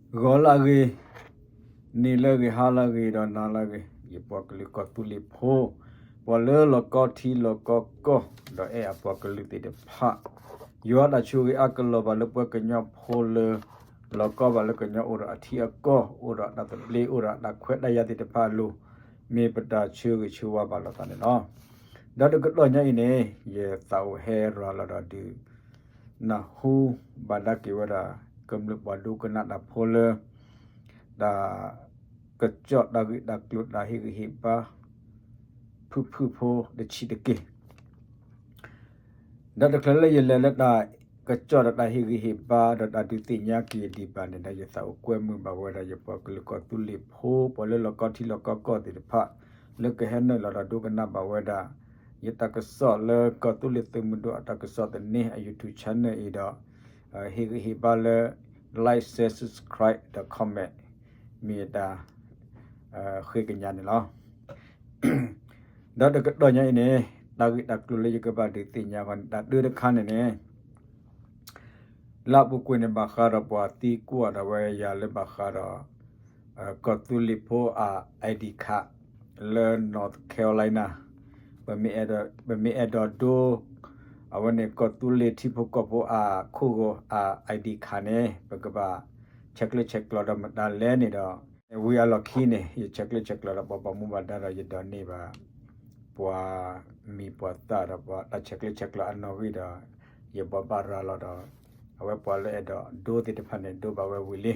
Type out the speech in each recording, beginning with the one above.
ဂီၤလၢအဂ့ၤ, နံၤလၢအဂ့ၤ, ဟါလၢအဂ့ၤ ဒီးနၤလၢအဂ့ၤ, ယပှၤကလုာ်ကီၢ်သူလ့ၤဖိ, ပှၤလၢလီၢ်ကီထံလီၢ်ကီကီၢ်, ဒီးအဲၣ်အပှၤကလုာ်သ့ၣ်တဖၣ်, ယွၤတၢ်ဆိၣ်ဂ့ၤအါကလီၤဘၣ်လၢပှၤကညီဖိလၢ လီၢ်ကီဘၣ်လၢကညီအိၣ်ဒီးအထံအကီၢ်, အိၣ်ဒီးတၢ်သဘျ့, အိၣ်ဒီးတၢ်ခွဲးတၢ်ယာ်သ့ၣ်တဖၣ်အလိၤ, မ့ၢ်ပတၢ်ဆၢဂ့ၤဆၢဝါဘၣ်လိာ်သးန့ၣ်လီၤ. ဒီးတကတီၢ်ညါအံၤန့ၣ် ယသးအိၣ်ဟဲရၤလီၤဒီးဒုး နၢ်ဟူဘၣ်ဒၣ်က့ၤဝဲဒၣ် ကမျၢၢ်ပှၤဒိကနၣ်တၢ်ဖိလၢ တၢ်ကစီၣ်တၢ်ဂ့ၢ်တၢ်ကျိၤတၢ်ဟ့ၣ်ဂံၢ်ဟ့ၣ်ဘါ ဖုၣ်ဖုၣ်ဖိတဆံးတက့ၢ်. ဒီးတချုးလၢယလဲၤလၢတၢ်ကစီၣ်ဒီးတၢ်ဟ့ၣ်ဂံၢ်ဟ့ၣ်ဘါ ဒီးတၢ်ဒုးသ့ၣ်ညါက့ၤဒံးဘၣ်န့ၣ်ဒီး ယသးအိၣ်ကွဲမုာ်ဘၣ်ဝဲဒၣ် ယပှၤကလုာ်ကီၢ်သူလ့ၤဖိ ပှၤလၢလီၢ်ကီထံလီၢ်ကီကီၢ်သ့ၣ်တဖၣ် လၢကဟဲနုာ်လီၤဒီးဒိကနၣ်ဘၣ်ဝဲဒၣ် ယတၢ်ကစီၣ်လၢကီၢ်သူလ့ၤသုးမုၢ်ဒိၣ်အတၢ်ကစီၣ်သန့အ YouTube channel အံၤဒီး ဟ့ၣ်ဂံၢ်ဟ့ၣ်ဘါလၢ like share subscribe ဒီး comment မ့ၢ်ယတၢ် ဃ့ကညးန့ၣ်လီၤ. ဒီးတကတီၢ်ညါအံၤန့ၣ် တၢ်ဂ့ၢ်တၢ်ကျိၤလၢယကဘၣ်ဒုးသ့ၣ်ညါဃီန့ၣ် တၢ်ဒုးတခါန့ၣ်န့ၣ် လၢအပူၤကွံာ်န့ၣ် ဘၣ်ဃးဒီးပှၤသံကွၢ်ဒီးဝဲယၤလၢဘၣ်ဃးဒီး ကီၢ်သူလ့ၤဖိအ ID card လၢ North Carolina ပမ့ၢ်အဲၣ်ဒိးဒိ အဝဲန့ၣ် ကီၢ်သူလ့ၤထံဖိကီၢ်ဖိအခိၣ်ဂီၤအ ID card န့ၣ် ပကဘၣ် ဆဲးကျၢဆဲးကျိးဒီးမတၤလဲၣ်န့ၣ်ဒီး ဝံၤအလီၢ်ခံန့ၣ် ယဆဲးကျၢဆဲးကျိးဒီးပှၤဘၣ်မူဘၣ်ဒါဒီး ယဒိးန့ၢ်ဘၣ် ပှၤမံၤပှၤသၣ်ဒီးပှၤတၢ်ဆဲးကျၢဆဲးကျိးအနီၣ်ဂံၢ်ဒီး ယဘိးဘၣ်ရၤလီၤဒီး အဝဲပှၤလၢအဲၣ်ဒိးဒိသ့ၣ်တဖၣ်န့ၣ် ဒိဘၣ်ဝဲဝံၤလံ,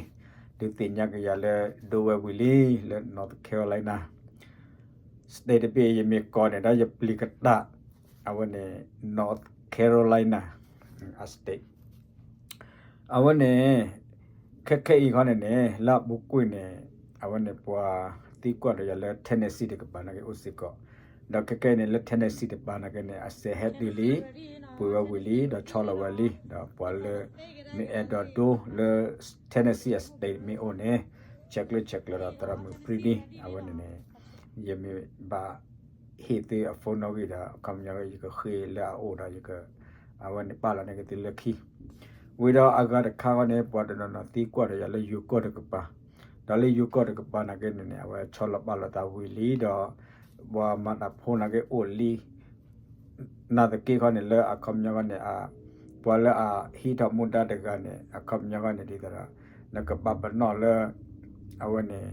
ဒုးသ့ၣ်ညါက့ၤယၤလၢဒိဝဲဝံၤလံ လၢ North Carolina state တဘ့ၣ် ယမ့ၢ်ကိးန့ၣ်ဒီးယပျံၤကတၢၢ် အဝဲန့ၣ် North Carolina အ state အဝဲန့ၣ် ခဲခဲအံၤခီန့ၣ်န့ၣ် လၢအပူၤကွံာ်န့ၣ် အဝဲန့ၣ်ပှၤသံကွၢ်ဒီးယၤလၢ Tennessee တကပၤနာ်က့အိၣ်စ့ၢ်ကီး, ဒီးခဲခဲအံၤန့ၣ် လၢ Tennessee တကပၤနာ်က့န့ၣ် အစဲးဟဲတုၤလံ, ပှ့ၤဝဲဝံၤလံ ဒီးဆီလီၤဝဲလံ, ဒီးပှၤလၢ မ့ၢ်အဲၣ်ဒိးဒိလၢ Tennessee အ state မ့ၢ်အိၣ်န့ၣ် ဆဲးကျၢဆဲးကျိးဒီးသရၣ်မုၣ်ပြံဒံ အဝဲန့ၣ်န့ၣ် ယမ့ၢ်ဘၣ် ဟ့ၣ်သုအ phone နီၣ်ဂံၢ်ဒီး အခီပညီယကဃ့လၢအအိၣ်ဒီးယက အဝဲန့ၣ်ပာ်လီၤန့ၢ်က့ၤသုလၢခံ, ဝံၤဒီးအဂၤတခါဃီန့ၣ် ပှၤတနီၤနီၤသံကွၢ်ဒီးယၤလၢယိၤကီၢ်တကပၤ, ဒီးလၢယိၤကီၢ်တကပၤနာ်က့န့ၣ်န့ၣ် အဝဲဆီလီၤပာ်လီၤသးဝံၤလံဒီး ပှၤမၤတၢ်ဖိနာ်က့အိၣ်လံ နာ်သက့ခီန့ၣ် လၢအခီပညီခီန့ၣ် ပှၤလၢအဟံးထီၣ်မူဒါတဂၤန့ၣ် အခီပညီခီန့ၣ် ဒ်သိးဒီး နကပာ်ပနီၣ်လၢ အဝဲန့ၣ်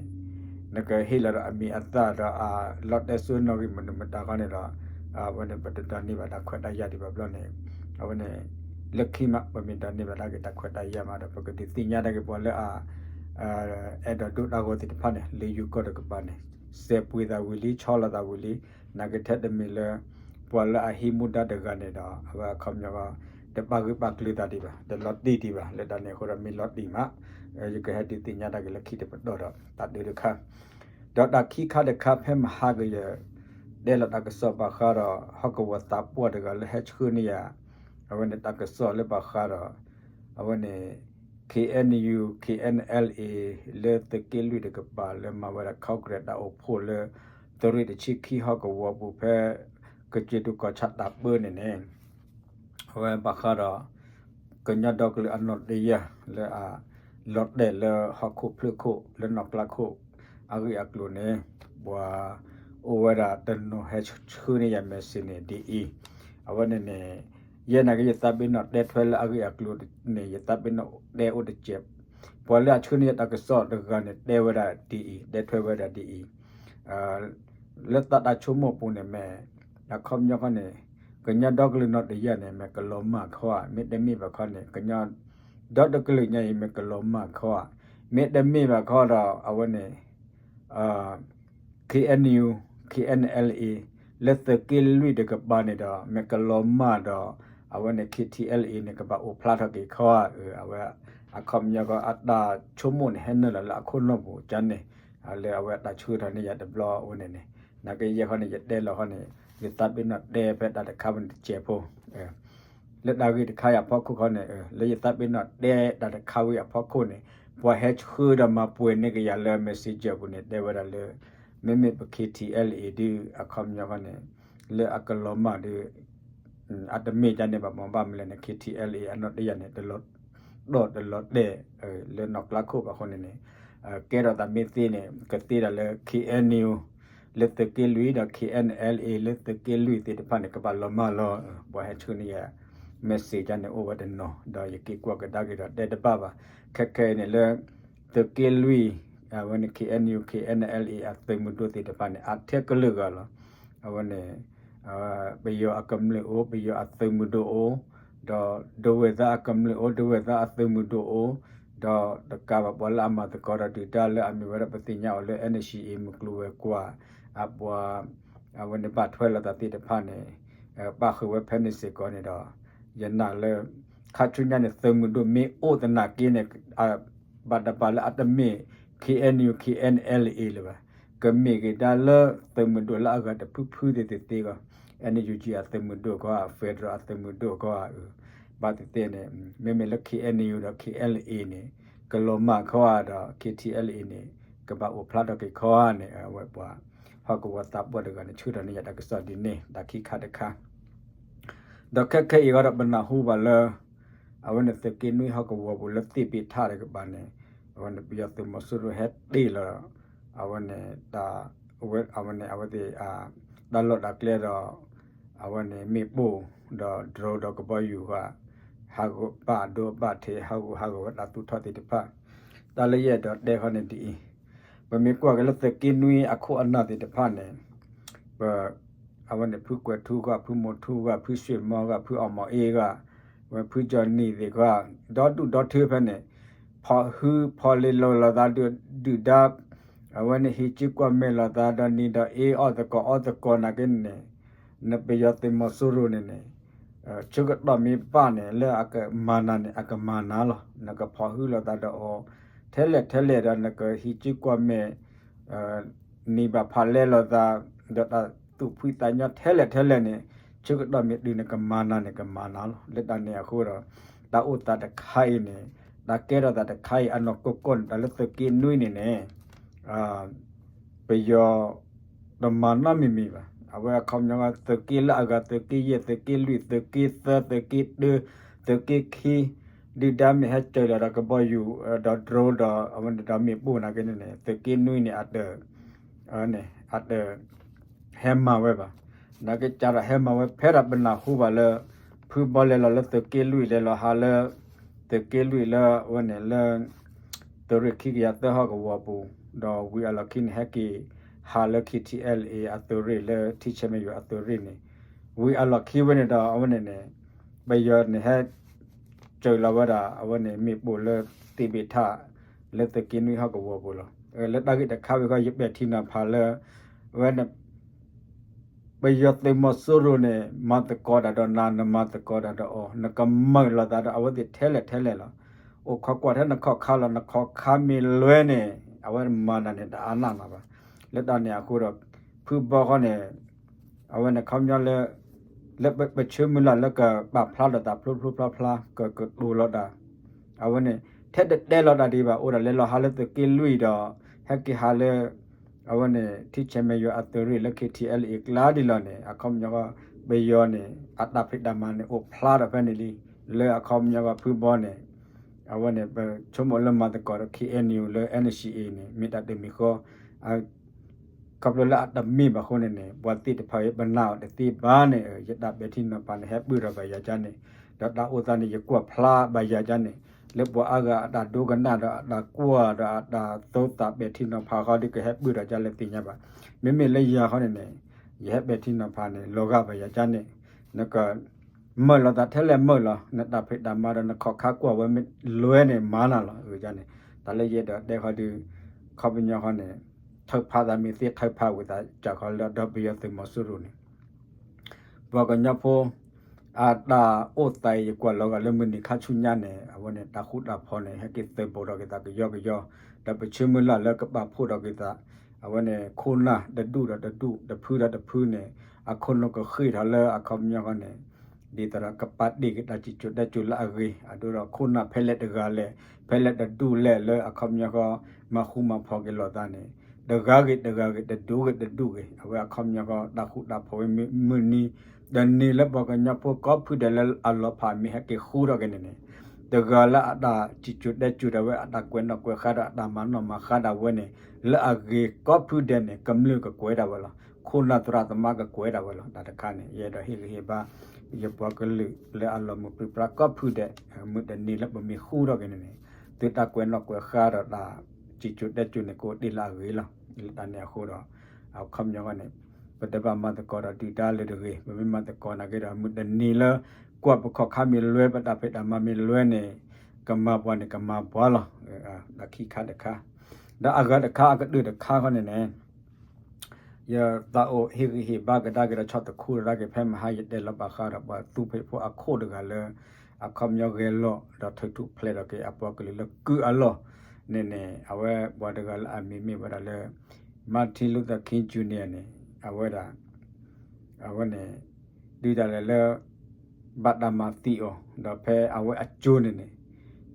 နကဟ့ၣ်လီၤဒီးအမံၤအသၣ်ဒီးအလီတဲစိနီၣ်ဂံၢ်မနုၤမတၤခီန့ၣ်ဒီး အဝဲန့ၣ် ပတဒိးန့ၢ်ဘၣ်တၢ်ခွဲးတၢ်ယာ်ဒံးဘၣ်ဘျီန့ၣ် အဝဲန့ၣ် လၢခံမး ပမ့ၢ်ဒိးန့ၢ်ဘၣ်ဒၣ်က့ၤတၢ်ခွဲးတၢ်ယာ်မးဒီး ပကဒုးသ့ၣ်ညါဒၣ်က့ၤပှၤလၢအ အဲၣ်ဒိးဒိတၢ်ဂီၤသ့ၣ်တဖၣ်န့ၣ် လၢယိၤကီၢ်တကပၤန့ၣ် စဲးပှ့ၤသးဝံၤလံ ဆီလီၤသးဝံၤလံ နာ်က့ထဲတမံၤလၢ ပှၤလၢအဟံးမူဒါတဂၤန့ၣ်ဒီး အဝဲအခီပညီ တပာ်ဂၢၢ်ပာ်ကျၢၤသးဒံးဘၣ် တလီၤတံၢ်ဒံးဘၣ် လၢတၢ်န့ၣ်အဃိဒီးမ့ၢ်လီၤတံၢ်မး ယကဟဲဒုးသ့ၣ်ညါတၢ်က့ၤလၢခံတပတီၢ်ဒီး တၢ်ဒုးတခါ ဒီးတၢ်ခံခါတခါ ဖဲမဟါကယ တဲလီၤတၢ်ကစီၣ်ဘၣ်ဃးဒီး ဟီၣ်ကဝီၤသးပှၢ်တဂၤလၢဟဲဆှၢန့ၢ်ယၤ အဝဲန့ၣ်တၢ်ကစီၣ်လၢဘၣ်ဃးဒီး အဝဲန့ၣ် K N U K N L A လၢသုးက့လွံၢ်တကပၤလၢမၤဝဲဒၣ် Congress တၢ်အိၣ်ဖှိၣ်လၢ သုးရ့ၣ်တဆံခံဟီၣ်ကဝီၤပူၤဖဲ ကစၢၢ်တူၢ်ကီၢ်ဆၣ်တၢ်ပၢန့ၣ်န့ၣ် အဝဲဘၣ်ဃးဒီး ကညီဒီကလုာ်အနီၣ်တယၢ်လၢအ လီၤတဲာ်လၢဟီၣ်ခိၣ်ဖျၢၣ်ခိၣ်လၢနီၢ်ကျါခိၣ် အဂ့ၢ်အကျိၤန့ၣ် ပှၤအိၣ်ဝဲဒၣ်တနီၤဟဲဆှၢန့ၢ်ယၤ message န့ၣ်ဒ်အံၤ, အဝဲန့ၣ်န့ၣ် ယဲနာ်က့ ယသးပ့ၤနီၣ်တဲထွဲလၢအဂ့ၢ်အကျိၤန့ၣ် ယသးပ့ၤနီၣ်တဲအိၣ်တစဲး, ပှၤလၢအဆှၢန့ၢ်ယၤတၢ်ကစီၣ်တဂၤန့ၣ် တဲဝဲဒၣ်ဒ်အံၤ တဲထွဲဝဲဒၣ်ဒ်အံၤ လၢသးတၢ်ဆိကမိၣ်ပူၤန့ၣ်မ့ၢ် အခီပညီခီန့ၣ် ကညီဒီကလုာ်နီၣ်တယၢ်န့ၣ် မ့ၢ်ကလီၤမၢ်ခီဧါ မ့တမ့ၢ်ဘၣ်ခီန့ၣ် ကညီဒီတကလုာ်ညါအံၤ မ့ၢ်ကလီၤမၢ်ခီဧါ, မ့တမ့ၢ်ဘၣ်ခီဒီး အဝဲန့ၣ် K N U K N L A လၢသုးက့လွံၢ်တကပၤန့ၣ်ဒီး မ့ၢ်ကလီၤမၢ်ဒီး အဝဲန့ၣ် K T L A န့ၣ် ကဘၣ်အိၣ်ဖျါထီၣ်က့ၤခီဧါ, အဝဲ အခီပညီခီ အတၢ်ဆိကမိၣ်န့ၣ် ဟဲနုာ်လီၤလၢအခိၣ်နူာ်ပူၤကန့ၣ် လၢအဝဲတၢ်ဆှၢထီၣ်န့ၢ်ယၤတဘျီအဝဲန့ၣ်န့ၣ် နာ်က့ယဲခီန့ၣ် ယတဲလီၤခီန့ၣ် ယသးပ့ၤနီၣ်တဲဖဲတၢ်တခါဝဲန့ၣ်တစဲးဖိ လၢတၢ်ဂ့ၢ်တခါအံၤအဖီခိၣ်ခီန့ၣ် လၢယသးပ့ၤနီၣ်တဲတၢ်တခါဝဲအဖီခိၣ်န့ၣ် ပှၤဟဲဆှၢဒီးမၤပှဲၤန့ၢ်က့ၤယၤလၢ messenger ပူၤန့ၣ် တဲဝဲဒၣ်လၢ မ့မ့ၢ်ပ K T L A ဒုး အခီပညီခီန့ၣ် လၢအကလီၤမၢ်ဒုး အတမ့ၢ်ဒ်န့ၣ်ဘၣ်မ့ၢ်ဘၣ်မနုၤလဲၣ်န့ၣ် K T L A အနီၣ်တယၢ်န့ၣ် တလီၤ ဒီးတလီၤတဲာ် လၢနီၢ်ကျါခိၣ်ဘၣ်အဃိန့ၣ်န့ၣ် ကဲထီၣ်သးမ့ၢ်သ့န့ၣ် ကသ့ဒၣ်လၢ K N U လၢသုးက့လွံၢ်ဒီး K N L A လၢသုးက့လွံၢ်သ့ၣ်တဖၣ်န့ၣ် ကဘၣ်လီၤမၢ်လီၤ. ပှၤဟဲဆှၢန့ၢ်ယၤ message န့ၣ် အိၣ်ဝဲတနီၤ ဒီးယက့ၤကွၢ်ကဒါက့ၤဒီးတဲတဘၣ်ဘၣ်. ခဲခဲအံၤန့ၣ်လၢ သုးက့လွံၢ် အဝဲန့ၣ် K N U K N L A အသုးမုၢ်ဒိၣ်သ့ၣ်တဖၣ်န့ၣ် အထဲကလုာ်ဂၤလီၤ. အဝဲန့ၣ် ပယီၤအကမျၢၢ်အိၣ် ပယီၤအသုးမုၢ်ဒိၣ်အိၣ်, ဒီးဒဝဲၢ်သၣ်အကမျၢၢ်အိၣ် ဒဝဲၢ်သၣ်အသုးမုၢ်ဒိၣ်အိၣ်, ဒီးတကးဘၣ်ပှၤလၢအမၤသကိးဒီးဒုၣ်ဒါလၢအမ့ၢ်ဝဲဒၣ်ပသ့ၣ်ညါအီၤလၢ N C A မုၢ်ကျိၤဝဲၤကွာ် အပှၤ အဝဲန့ၣ်ဘၣ်ထွဲလိာ်သးသ့ၣ်တဖၣ်န့ၣ် ပာ်ဃုာ်ဝဲဖဲန့ၣ်စ့ၢ်ကီးန့ၣ်ဒီး ယနာ်လၢ ခါဆူညါန့ၣ် သုးမုၢ်ဒိၣ်မ့ၢ်အိၣ်သနာ်က့န့ၣ် ဘၣ်တဘၣ်လၢအတမ့ၢ် K N U K N L A လၢၤဘၣ်. ကမ့ၢ်က့ၤဒၣ်လၢသုးမုၢ်ဒိၣ်လၢအဂၤတဖုဖုသ့ၣ်သ့ၣ်သ့ၣ်ဂီၢ် N U G အသုးမုၢ်ဒိၣ်ကီၢ် federal အသုးမုၢ်ဒိၣ်ကီၢ် ဘၣ်သ့ၣ်သ့ၣ်န့ၣ် မ့မ့ၢ်လၢ K N U ဒီး K N L A န့ၣ် ကလီၤမၢ်ခီဧါဒီး K T L A န့ၣ် ကဘၣ်အိၣ်ဖျါထီၣ်က့ၤခီဧါန့ၣ် အဝဲပှၤ ဟီၣ်ကဝီၤသးပှၢ်တဂၤန့ၣ် ဆှၢထီၣ်န့ၢ်ယၤတၢ်ကစီၣ်ဒ်န့ၣ် တၢ်ခံခါတခါ ဒီးခဲခဲအံၤဃီဒီးပနၢ်ဟူဘၣ်လၢ အဝဲန့ၣ်သုးက့နွံဟီၣ်ကဝီၤပူၤလၢသ့ၣ်ဘ့ၣ်ထၣ်တကပၤန့ၣ် အဝဲန့ၣ်ပယီၤသုးမီၤစိရိၤဟဲတ့ၢ်လီၤ အဝဲန့ၣ် အဝဲန့ၣ် အဝဲသ့ၣ် တၢ်လီၢ်တၢ်ကျဲဒီး အဝဲန့ၣ်မ့ၣ်ပိၢ်ဒီး drone ဒီးကဘီယူၤဃီ ဟးဂီၤဘၣ်ဒိဘၣ်ထံး ဟးဂူာ်ဟးဂီၤဝဲတၢ်သူၣ်ထီၣ်သ့ၣ်တဖၣ် တၢ်လၢယအဲၣ်ဒိးတဲဃီန့ၣ်ဒ်အံၤ ပမ့ၢ်ကွၢ်က့ၤလၢသုးက့နွံအခိၣ်အနၢ်သ့ၣ်တဖၣ်န့ၣ် ပ အဝဲန့ၣ်ဖုကွဲၤထူဂၤ ဖုမိၤထူဂၤ ဖုဆွ့ၣ်မီဂၤ ဖုအီၣ်မီၤအ့ဂၤ ဝဲဖုကၠီၤနံၣ်သ့ၣ်တဖၣ် ဒီဒူၣ်ဒီထၢဖဲန့ၣ် ဖီၣ်ဟုဖီၣ်လ့ၤလိာ်လိာ်သးဒုၣ်ဒါ အဝဲန့ၣ်ဟံးစုကွၢ်မဲာ်လိာ်သးဒီးနံၤဒီးအ့အီၣ်သကိးအီသကိးနာ်က့န့ၣ် နပယီၤသုးမီၤစိရိၤန့ၣ်န့ၣ် ဆၢကတီၢ်မ့ၢ်ဘၣ်န့ၣ် လၢအကမၤနၤန့ၣ် အကမၤနၤလီၤ. နကဖီၣ်ဟုလိာ်သးဒီးအီၤ ထဲလဲၣ်ထဲလဲၣ်ဒီးနကဟံးစုကွၢ်မဲာ် နံၤဘၣ်ဖးလဲလိာ်သး ဒီးတၢ်သူၣ်ဖှံသးညီထဲလဲၣ်ထဲလဲၣ်န့ၣ် ဆၢကတီၢ်မ့ၢ်တုၤနကမၤနၤန့ၣ် ကမၤနၤလီၤ. လၢတၢ်န့ၣ်အဃိဒီး တၢ်အိၣ်သးတခါအံၤန့ၣ် တၢ်ကဲထီၣ်သးတခါအံၤ အနီၢ်ကီၢ်ကီၢ်န့ၣ် တၢ်လၢသုးက့နွံန့ၣ်န့ၣ် ပယီၤ တမၤနီတမံၤမံၤဘၣ်. အဝဲအခီပညီ သုးက့လၢအဂၤ သုးက့ယဲၢ် သုးက့လွံၢ် သုးက့သၢ သုးက့တၢ သုးက့ခံ ဒုၣ်ဒါမ့ၢ်ဟဲစၢၤလီၤဒီးကဘီယူၤ ဒီး drone ဒီး အဝဲန့ၣ်ဒီးမ့ၣ်ပိၢ်နာ်က့န့ၣ်န့ၣ် သုးက့နွံန့ၣ် အတ အတ ဟဲမၤဝဲဘၣ်. နာ်က့စးထီၣ်ဟဲမၤဝဲ ဖဲဒၣ်ပနၢ်ဟူဘၣ်လၢ ဖုဘီလဲၤလီၤလၢသုးက့လွံၢ် လဲၤလီၤဟးလၢ သုးက့လွံၢ်လၢအဝဲန့ၣ်လၢ သုးရ့ၣ်ခံကယၤသၢဟီၣ်ကဝီၤပူၤ ဒီးဝံၤအလီၢ်ခံန့ၣ် ဟဲက့ၤဟးလၢ K T L A အသုးရ့ၣ်လၢထံဆဲမဲယိၤအသုးရ့ၣ်န့ၣ် ဝံၤအလီၢ်ခံဝဲန့ၣ်ဒီး အဝဲန့ၣ်န့ၣ် ပယီၤန့ၣ်ဟဲ စၢၤလီၤဝဲဒၣ် အဝဲန့ၣ်မ့ၣ်ပိၢ်လၢသ့ၣ်ဘ့ၣ်ထၣ် လၢသုးက့နွံဟီၣ်ကဝီၤပူၤလီၤ. လၢတၢ်ဂ့ၢ်တခါဝံၤဃီ ယပဲာ်ထံနီၤဖးလၢ အဝဲန့ၣ် ပယီၤသုးမီၤစိရိၤန့ၣ် မၤသကိးတၢ်ဒီးနၤ နမၤသကိးတၢ်ဒီးအီၤ နကမၢလီၤသးဒီးအဝဲသ့ၣ်ထဲလဲၣ်ထဲလဲၣ်လီၤ. အိၣ်ခိးကွၢ်ထဲနခီၣ်ခါလီၤ နခီၣ်ခါမ့ၢ်လွဲန့ၣ် အဝဲမၤနၤန့ၣ် တအါနၢ်နၤဘၣ်. လၢတၢ်န့ၣ်အဃိဒီး ဖုဘီဃီန့ၣ် အဝဲန့ၣ်ခီပညီလၢ လၢပဆၢမုၢ်လၢ်လၢကပာ်ဖျါထီၣ်သးဖျိဖျိဖျါဖျါ ကကတိၤလီၤတၢ် အဝဲန့ၣ် ထဲတတဲလီၤတၢ်ဒံးဘၣ် အိၣ်ဒၣ်လဲၤလီၤဟးလၢသုးက့လွံၢ်ဒီး ဟဲက့ၤဟးလၢ အဝဲန့ၣ် ထံဆဲမဲယိၤအသုးရ့ၣ်လၢ K T L A ကျါဒ်လီၤန့ၣ် အခီပညီ ပယီၤန့ၣ် အတၢ်ဖံးတၢ်မၤန့ၣ် အိၣ်ဖျါထီၣ်ဖဲန့ၣ်လံ. လၢအခီပညီ ဖုဘီန့ၣ် အဝဲန့ၣ် ပဆိကမိၣ်လၢမၤသကိးဒီး K N U လၢ N C A န့ၣ် မ့ၢ်တၢ်တမံၤဃီ ခီဖျိလၢအတမ့ၢ်ဘၣ်အဃိန့ၣ်န့ၣ် ပှၤသ့ၣ်တဖၣ်အံၤ ပနာ်အီၤတသ့ဘၣ်န့ၣ် ယတၢ်ပဲာ်ထံနီၤဖးန့ၣ် ဟဲပၢၢ်ထီၣ်ဘၣ်ယၤကၠါန့ၣ် ဒီးတၢ်အိၣ်သးန့ၣ် ယကွၢ်ဖျါဘၣ်ယၤကၠါန့ၣ် လၢပှၤအါဂၤအတၢ်ဒိကနၣ်ဒီးအတၢ်ကွၢ်ဒီးအတၢ်သိသးပဲာ်ထံနီၤဖးဃီဒီး ကဟဲပၢၢ်ထီၣ်ကၠါလၢသ့ၣ်ညါဘၣ်. မ့မ့ၢ်လၢယၤဃီန့ၣ်န့ၣ် ယဟဲပဲာ်ထံနီၤဖးန့ၣ် လီၤဂာ်ဘၣ်ယၤကၠါန့ၣ် နက မၢလီၤသးထဲလဲၣ်မၢလီၤ နတၢ်ဖံးတၢ်မၤဒီးနခီၣ်ခါကွၢ်ဝဲမ့ၢ်လွဲန့ၣ် မၤနၤလီၤ အဂ့ၢ်န့ၣ် တၢ်လၢယအဲၣ်ဒိးတဲဃီဒီး ခီပညီဃီန့ၣ် ထုးဖးသးမ့ၢ်သ့ထုးဖးဝံၤသးစၢ်ခီလၢဒီးပယီၤသုးမီၤစိရိၤန့ၣ် ပှၤကညီဖိ အတၢ်အိၣ်သးအံၤ ယကွၢ်လီၤဂာ်လၢမုၢ်နံၤခါဆူညါန့ၣ် အဝဲန့ၣ် တၢ်ဃူတၢ်ဖိးန့ၣ် ဟဲက့ၤသုးဘူးထီၣ်က့ၤသးကယီကယီ ဒီးပဆၢမုၢ်လၢ်လၢကပာ်ဖှိၣ်ထီၣ်က့ၤသး အဝဲန့ၣ် ခိၣ်နၢ်တဒူၣ်ဒီးတဒူၣ် တဖုဒီးတဖုန့ၣ် အခိၣ်နူာ်ကဃ့ၢ်ထီၣ်လၢအခီပညီဃီန့ၣ် ဒ်သိးဒီးကပာ်တ့ၢ်က့ၤတၢ်စံၣ်စိၤတဲစိၤလၢအဂ့ၤ အဒိဒီးခိၣ်နၢ်ဖဲလဲၣ်တဂၤလဲၣ် ဖဲလဲၣ်တဒူၣ်လဲၣ်လၢအခီပညီဃီ မၤဃူမၤဖိးက့ၤလိာ်သးန့ၣ် တဂၤဂ့ၤတဂၤဂ့ၤ တဒူၣ်ဂ့ၤတဒူၣ်ဂ့ၤ အဝဲအခီပညီဃီ တၢ်ဃူတၢ်ဖိးဝဲမုၢ်နံၤ တနံၤလၢပှၤကညီဖိကိးဖုဒဲးလၢအလီၤဖးမ့ၢ်ဟဲက့ၤဃူထီၣ်က့ၤန့ၣ်န့ၣ် တဂၤလၢအတၢ်စံၣ်စိၤတဲစိၤဒၣ်ဝဲ အတၢ်ကွဲးနီၣ်ကွဲးဃါဒီးအတၢ်မၤနီၣ်မၤဃါဒၣ်ဝဲန့ၣ် လၢအဂ့ၤကိးဖုဒဲးန့ၣ် ကမျၢၢ်ကကွဲးဒၣ်ဝဲလီၤ. ခိၣ်နၢ်သရၣ်သမါကကွဲးဒၣ်ဝဲလီၤ. တၢ်တခါန့ၣ် ယအဲၣ်ဒိးဟ့ၣ်ဂံၢ်ဟ့ၣ်ဘါ ယပှၤကလုာ်လၢအလီၤမုၢ်ပြံပြါကိးဖုဒဲး မုၢ်တနံၤလၢပမ့ၢ်ဃူထီၣ်က့ၤန့ၣ်န့ၣ် သုတၢ်ကွဲးနီၣ်ကွဲးဃါဒီးတၢ်စံၣ်စိၤတဲစိၤန့ၣ် ကအိၣ်တ့ၢ်လၢအဂ့ၤလီၤ. လၢတၢ်န့ၣ်အဃိဒီး အခီပညီန့ၣ် ပတဘၣ်မၤသကိးဒီးဒုၣ်ဒါလၢတဂ့ၤ, ပမ့ၢ်မၤသကိးနာ်က့ဒီး မုၢ်တနံၤလၢ ကွၢ်ပခီၣ်ခါမ့ၢ်လွဲ ပတၢ်ဖံးတၢ်မၤမ့ၢ်လွဲန့ၣ် ကမၤပှၤန့ၣ် ကမၤပှၤလီၤ. ဒီးခံခါတခါ ဒီးအဂၤတခါ အကတၢၢ်တခါဃီန့ၣ်န့ၣ် ယသးအိၣ်ဟ့ၣ်ဂံၢ်ဟ့ၣ်ဘါကဒါက့ၤဒီးဆီၣ်သခူတဒါက့ၤ ဖဲမဟါယတဲလီၤဘၣ်ဃးဒီးပှၤသူဖံးဖိအခိၣ်တဂၤလၢ အခီပညီဂဲၤလိာ်ဒီးထုးထူၣ်ဖျဲးထီၣ်က့ၤအပှၤကလုာ်လၢကုၢ်အလီၢ်န့ၣ်န့ၣ် အဝဲပှၤတဂၤလၢအမံၤမ့ၢ်ဝဲဒၣ်လၢ Martin Luther King Junior န့ၣ် အဝဲဒၣ် အဝဲန့ၣ် ဒုးတၢ်လဲာ်လၢ ဘၣ်တၢ်မၤသံအီၤ ဒီးဖဲအဝဲအစိၤန့ၣ်န့ၣ်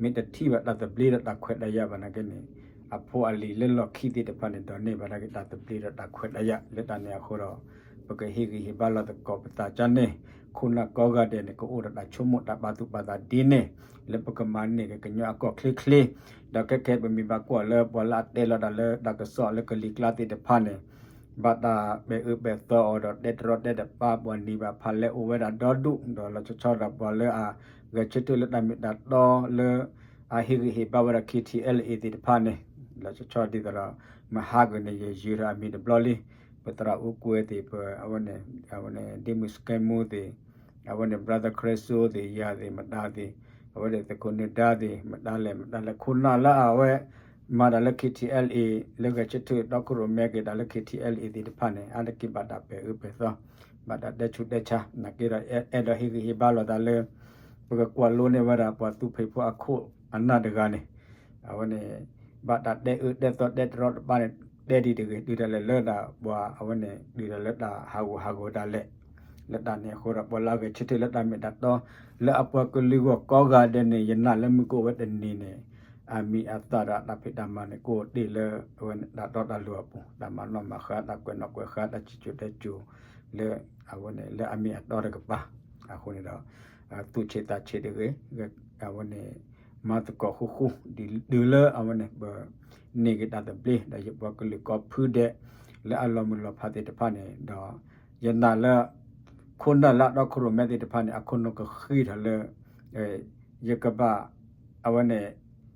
မ့ၢ်တထံၣ်ဘၣ်တၢ်သဘျ့ဒီးတၢ်ခွဲးတၢ်ယာ်ဘၣ်နာ်က့န့ၣ် အဖိအလံၤလၢလီၢ်ခံသ့ၣ်တဖၣ်န့ၣ် ဒိးန့ၢ်ဘၣ်ဒၣ်က့ၤတၢ်သဘျ့ဒီးတၢ်ခွဲးတၢ်ယာ် လၢတၢ်န့ၣ်အဃိဒီး ပကဟ့ၣ်ဂံၢ်ဟ့ၣ်ဘါလီၤသကိးပသးကန့ၣ် ခိၣ်နၢ်ကိးဂၤဒဲးန့ၣ် ကအိၣ်ဒီးတၢ်ဆိကမိၣ်တၢ်ပာ်သူၣ်ပာ်သးဒ်န့ၣ် လၢပကမၤန့ၢ်က့ၤကညီအကီၢ်ချ့ချ့ ဒီးခဲခဲပမ့ၢ်ဘၣ်ကွၢ်လၢပှၤလၢအတဲလီၤတၢ်လၢတၢ်ကစီၣ်လၢကလံၤကျါသ့ၣ်တဖၣ်န့ၣ် ဘၣ်တၢ်ပဲာ်အၢပဲာ်သီအီၤဒီးတဲတရီတဲတပါ ပှၤနံၤဘၣ်ဖးလဲၢ်အိၣ်ဝဲဒၣ်ဒီဒူၣ် ဒီးလီၤဆီဆီဒၣ်ပှၤလၢအဂဲၤဆၢထၢၣ်လၢတၢ်မ့ၢ်တၢ်တီလၢ အဟ့ၣ်ဂံၢ်ဟ့ၣ်ဘါဝဲဒၣ် K T L A သ့ၣ်တဖၣ်န့ၣ် လီၤဆီဆီဒ်သိးဒီး မဟါကန့ၣ် ယယုၤထီၣ်အမံၤတဘျီလံ ပသရၣ်အူကွဲသ့ၣ် ပ အဝဲန့ၣ် အဝဲန့ၣ် ဒ့မုၣ်စကဲမူသ့ၣ် အဝဲန့ၣ် brother ခရၢစိသ့ၣ် ယၤသ့ၣ် မတၤသ့ၣ် အဝဲန့ၣ် သကိးနၢၤဒါသ့ၣ် မတၤလဲၣ် မတၤလဲၣ် ခိၣ်နၢ်လၢအဝဲ မၤတၢ်လၢ K T L A လၢဂဲၤဆၢထၢၣ်ဒီခိၣ်ရိၣ်မဲက့ၤတၢ်လၢ K T L A သ့ၣ်တဖၣ်န့ၣ် အါတက့ၢ်ဘၣ်တၢ်ပဲာ်အၢပဲာ်သီ ဘၣ်တၢ်တဲဆူးတဲဆါ နာ်က့ဒီး အဲၣ်ဒိးဟ့ၣ်ဂံၢ်ဟ့ၣ်ဘါလိာ်သးလၢ ပကကွၢ်လိန့ၢ်ဝဲဒၣ်ပှၤသူဖံးဖိအခိၣ်အနၢ်တဂၤန့ၣ် အဝဲန့ၣ် ဘၣ်တၢ်တဲအၢတဲသီတဲတရီတပါန့ၣ် တဲဒ်တဂ့ၤ ဒုးတၢ်လဲာ်လၢဒၣ်ပှၤအဝဲန့ၣ် ဒုးတၢ်လၢတၢ်ဟးဂူာ်ဟးဂီၤဒၣ်လဲာ် လၢတၢ်န့ၣ်အဃိဒီး ပှၤလၢအဂဲၤဆၢထၢၣ်လၢတၢ်မ့ၢ်တၢ်တီ လၢအပှၤကလုာ်ဂီၢ်ကိးဂၤဒဲးန့ၣ် ယနာ်လၢမုၢ်ကအိၣ်ဝဲတနံၤန့ၣ် အမံၤအသၣ်ဒီးအတၢ်ဖံးတၢ်မၤန့ၣ် ကအိၣ်တ့ၢ်လၢအဝဲန့ၣ် တၢ်တီတၢ်လိၤအပူၤ တၢ်မၤနီၣ်မၤဃါ တၢ်ကွဲးနီၣ်ကွဲးဃါ တၢ်စံၣ်စိၤတဲစိၤ လၢအဝဲန့ၣ် လၢအမ့ၢ်အတီတကပၤ အဃိန့ၣ်ဒီး သူၣ်ဆံးသးဆံးတဂ့ၤ အဝဲန့ၣ် မၤသကိးဃူဃူ ဒ်တုၤလၢအဝဲန့ၣ် ပန့ၢ်က့ၤတၢ်သဘျ့ ဒီးယပှၤကလုာ်ကိးဖုဒဲး လၢအလီၤမုၢ်လီၤဖးသ့ၣ်တဖၣ်န့ၣ်ဒီး ယနာ်လၢ ခိၣ်နၢ်လၢအဒီခိၣ်ရိၣ်မဲသ့ၣ်တဖၣ်န့ၣ် အခိၣ်နူာ်ကဃံးထီၣ်လၢ ယကဘၣ် အဝဲန့ၣ်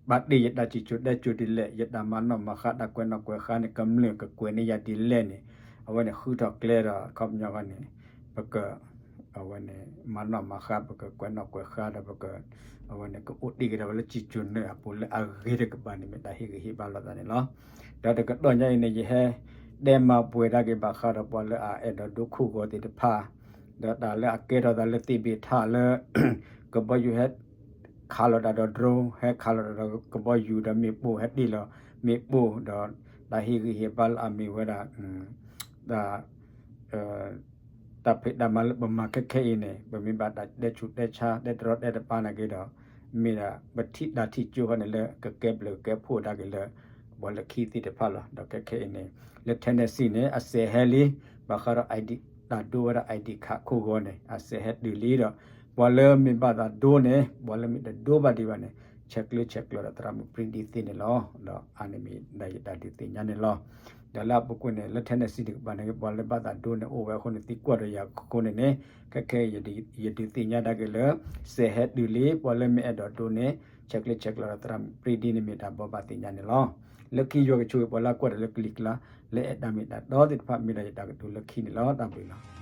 ဘၣ်တ့ၢ်ယတၢ်စံၣ်စိၤတဲစိၤဒ်လဲၣ် ယတၢ်မၤနီၣ်မၤဃါ တၢ်ကွဲးနီၣ်ကွဲးဃါန့ၣ် ကမျၢၢ်ကကွဲးန့ၢ်ယၤဒ်လဲၣ်န့ၣ် အဝဲန့ၣ်ဃုထီၣ်ကျဲဒီး အခီပညီန့ၣ် ပက အဝဲန့ၣ် မၤနီၣ်မၤဃါ ပကကွဲးနီၣ်ကွဲးဃါဒီးပက အဝဲန့ၣ် ကအိၣ်တ့ၢ်က့ၤဒၣ်ဝဲလၢစံၣ်စိၤနၢၤအပူၤလၢအဂ့ၤတကပၤန့ၣ် မ့ၢ်တၢ်ဟ့ၣ်ဂံၢ်ဟ့ၣ်ဘါလိာ်သးန့ၣ်လီၤ. ဒီးတကတီၢ်ညါအံၤန့ၣ် ယဟဲတဲမၤပှဲၤဒၣ်က့ၤဘၣ်ဃးဒီး ပှၤလၢအအဲၣ်ဒိးဒိခိၣ်ဂီၤသ့ၣ်တဖၣ် ဒီးတၢ်လၢအကဲထီၣ်သးလၢသ့ၣ်ဘ့ၣ်ထၣ်လၢ ကဘီယူၤဟဲ ခးလိာ်တၢ်ဒီး drone ဟဲခးလိာ်တၢ်ဒီးကဘီယူၤဒီးမ့ၣ်ပိၢ် ဟဲတ့ၢ်လီၤမ့ၣ်ပိၢ် ဒီးတၢ်ဟ့ၣ်ဂံၢ်ဟ့ၣ်ဘါလၢအမ့ၢ်ဝဲဒၣ် တၢ် တၢ်ဖံးတၢ်မၤလၢပမၤခဲခဲအံၤန့ၣ် ပမ့ၢ်ဘၣ်တၢ်တဲဆူးတဲဆါ တဲတရီတဲတပါနာ်က့ဒီး မ့ၢ်ဒၣ်ပထံၣ်တၢ်ထံၣ်ကၠိဃီန့ၣ်လၢ ကကဲဘျုးကကဲဖှိၣ်ဒၣ်က့ၤလၢ ပှၤလၢခံသ့ၣ်တဖၣ်လီၤ. ဒီးခဲခဲအံၤန့ၣ် လၢ Tennessee န့ၣ် အစဲးဟဲလံ ဘၣ်ဃးဒီး ID တၢ်ဒိဝဲဒၣ် ID ခးခိၣ်ဂီၤန့ၣ် အစဲးဟဲတုၤလံဒီး ပှၤလၢမ့ၢ်ဘၣ်သးဒိန့ၣ် ပှၤလၢမ့ၢ်တဒိဘၣ်ဒံးဘၣ်န့ၣ် ဆဲးကျၢဆဲးကျိးဒီးသရၣ်မုၣ်ပြံဒံသ့န့ၣ်လီၤ. ဒီးအါန့ၢ်မ့ၢ်ဒၣ်ယတၢ်ဒုးသ့ၣ်ညါန့ၣ်လီၤ. ဒီးလၢအပူၤကွံာ်န့ၣ် လၢ Tennessee တကပၤန့ၣ် ပှၤလၢဘၣ်သးဒိန့ၣ် အိၣ်ဝဲအဃိန့ၣ် သံကွၢ်ဒီးယၤအဃိန့ၣ်န့ၣ် ခဲခဲအံၤ ယဒုးသ့ၣ်ညါဒၣ်က့ၤလၢ စဲးဟဲတုၤလံ ပှၤလၢမ့ၢ်အဲၣ်ဒိးဒိန့ၣ် ဆဲးကျၢဆဲးကျိးဒီးသရၣ်မုၣ်ပြံဒံန့ၣ်မ့ၢ်တၢ်ဘိးဘၣ်သ့ၣ်ညါန့ၣ်လီၤ. လၢခံယွၤကဆိၣ်ဂ့ၤပှၤလၢအကွၢ်တၢ်လၢကလံၤကျါ လၢအဲၣ်တၢ်မ့ၢ်တၢ်တီသ့ၣ်တဖၣ် မ့ၢ်ဒၣ်ယတၢ်ကတိၤလၢခံန့ၣ်လီၤ. တၢ်ဘျုးလီၤ.